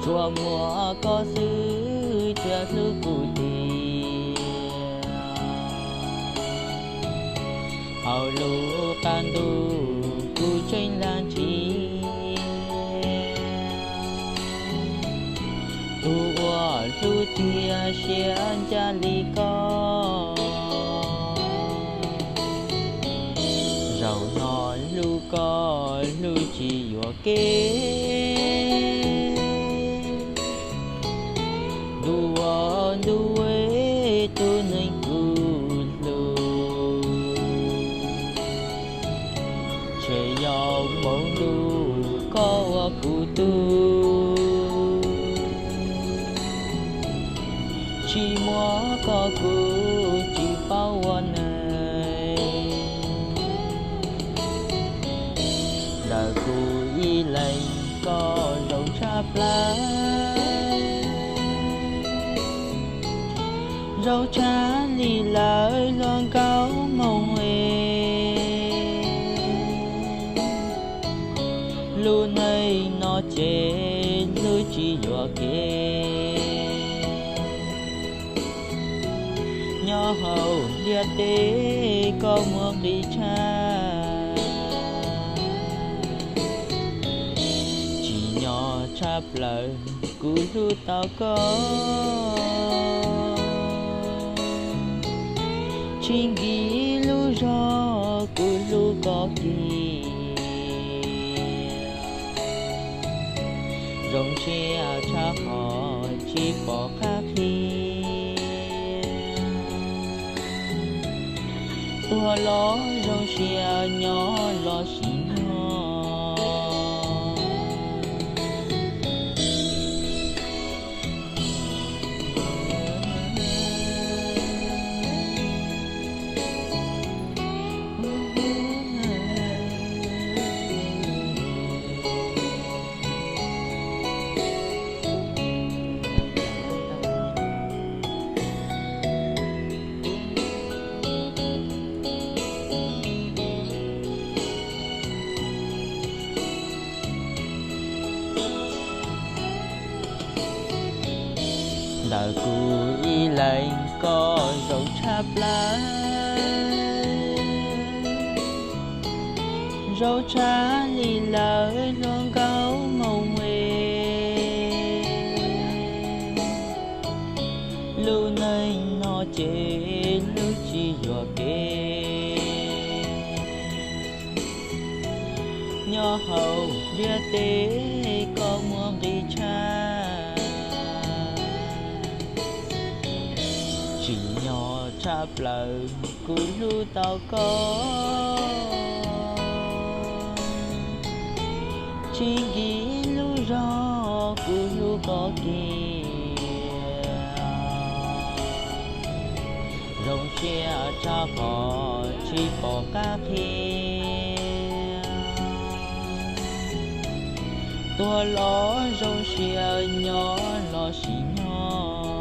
Tsuas muaj koj xwb thiaj hlub kuv tiag. Hauv lub qab ntuj kuv tseem lam ntsia tus uas hlub thiab siab ncaj li koj. Zaum no hlub koj hlub tsis yuam kev. Ntuj aw ntuj, tus neeg kuv hlub, ntshe yog hmoov ntuj koj ua kuv tug. Tsis muaj koj kuv tsis paub ua neeg. Ntawm kuv ib leeg koj zoo tshaj plaws, zoo tshaj li lawv hluas nkauj Hmoob es. Lub neej no ces hlub tsis yuam kev. Nyob hauv ntiaj teb koj muaj nqis tshaj, tsim nyog tshaj plaws kuv hlub tau koj. Tsis nkim lub zog kuv hlub koj kiag, zoo siab tshaj qhov tsis pom qab qhia. Tuag los zoo siab nyob los sim nyog. Ntawm kuv ib leeg koj zoo tshaj plaws, zoo tshaj li lawv hluas nkauj Hmoob es. Lub neej no ces hlub tsis yuam kev. Nyob hauv ntiaj teb koj muaj nqis tshaj, tsim nyog tshaj plaws kuv hlub tau koj. Tsis nkim lub zog kuv hlub koj kiag, zoo siab tshaj qhov tsis pom qab qhia. Tuag los zoo siab nyob los sim nyog.